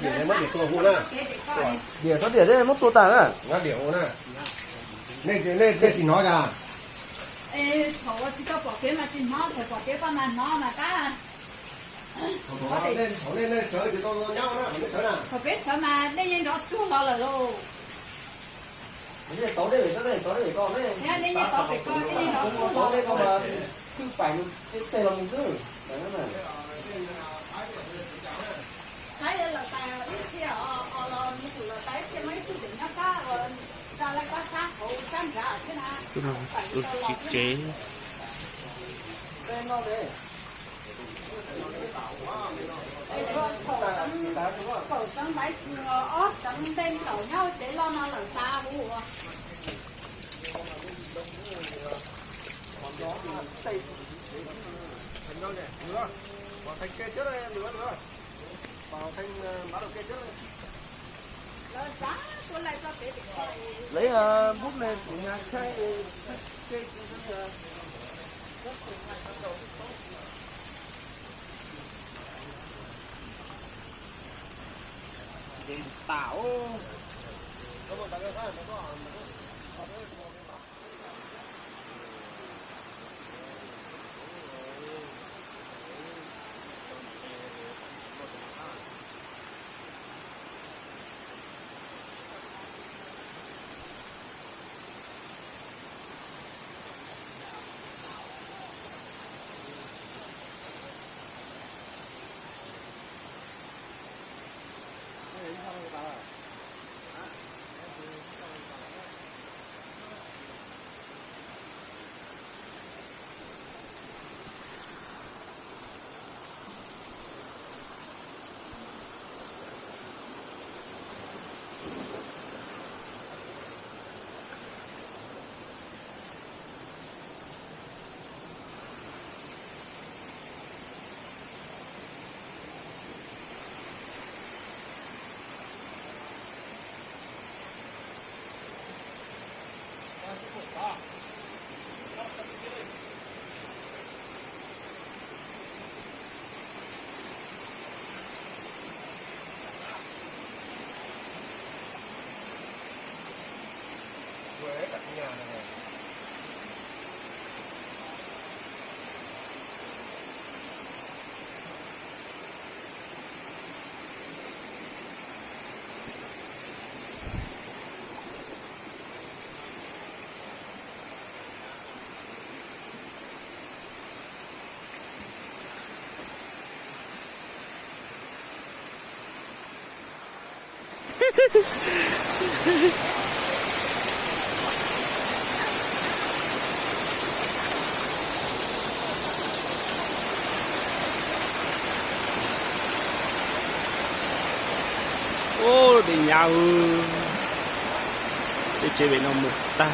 Diam, muab diam tua hu na. Diam, txhob diam, muab tua tas na. Nej, nej tsis hnov cas? Thaum tsis tau pom kev mas tsis hnov, thaum pom kev koj mas hnov mas tab. Thaum nej sawv tsis tau nyob na, thaum nej sawv na. Thaum peb sawv mas dej yeej nrov tsuag los lawm lauj. Tau dej, tau dej, tau dej ko, nej yeej tau pem ko, nej yeej nrov tsuag los lawm. Twb pais mus tej teg los mus xwb. Qaib lawm tas ib txhia os, los mus lawm tas ib txhia, muaj ib tug tseem nyob sab, tsa laj kab sab hauv sab nrad thiab na. Tus txiv tsev. Kaum xeev maiv kws, ob xeev ntees kaum nyob tsev loj no lawm tas hu ua. Lawv xav tua lais tso pem pem ko. Lawv mus me kuv nyas khaib ke kuv ntses tas os. Ub, dej nyab, tej tsev pem no mus tag.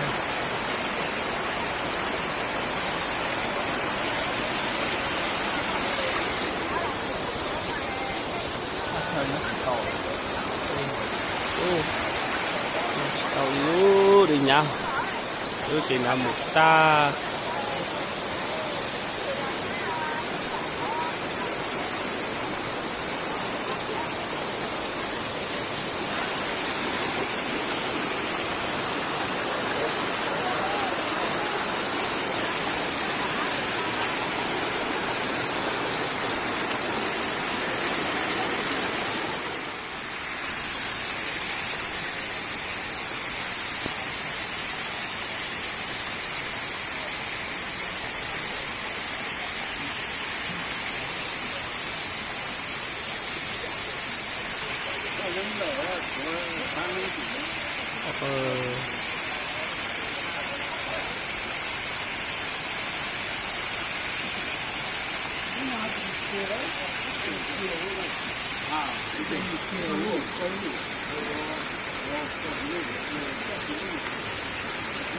Tsis tau li, dej nyab, lub tsev no mus tag.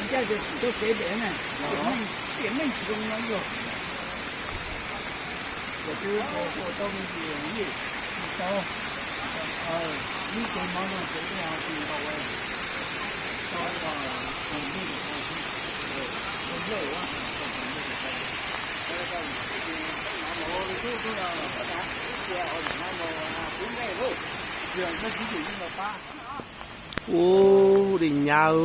Ncaj ces tsis tau kev pem na, tiam neej tsis zoo no yog. Ces twb tau me ntsis yij, tsis tau, ib ce mov no ces ib ho tsis nkaus, tau tus nplej, tus nplej, tus nplej, tus nplej, tus nplej, tus nplej, tus nplej, Ua, dej nyab,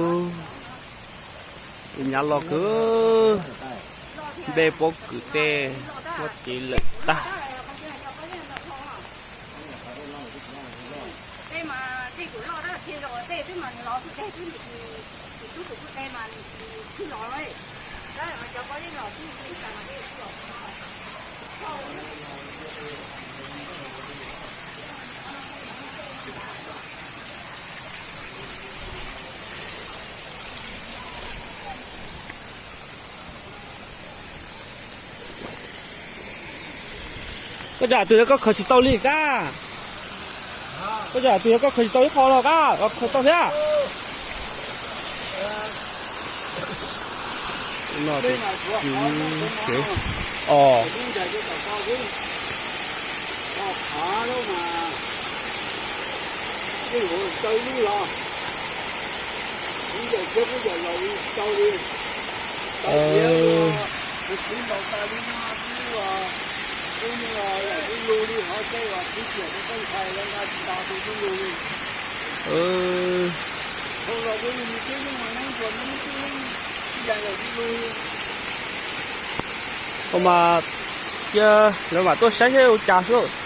dej nyab loj kawg. Npej pob kws tej muab txiv lawm tag. Koj cov twg yog koj khaws tsis tau li kab? Koj cov twg yog koj khaws tsis tau ib qho los kab, khaws tau thiab. No, tsev os. Ua mas, cia lawv mam tuaj saib seb ua cas xwb.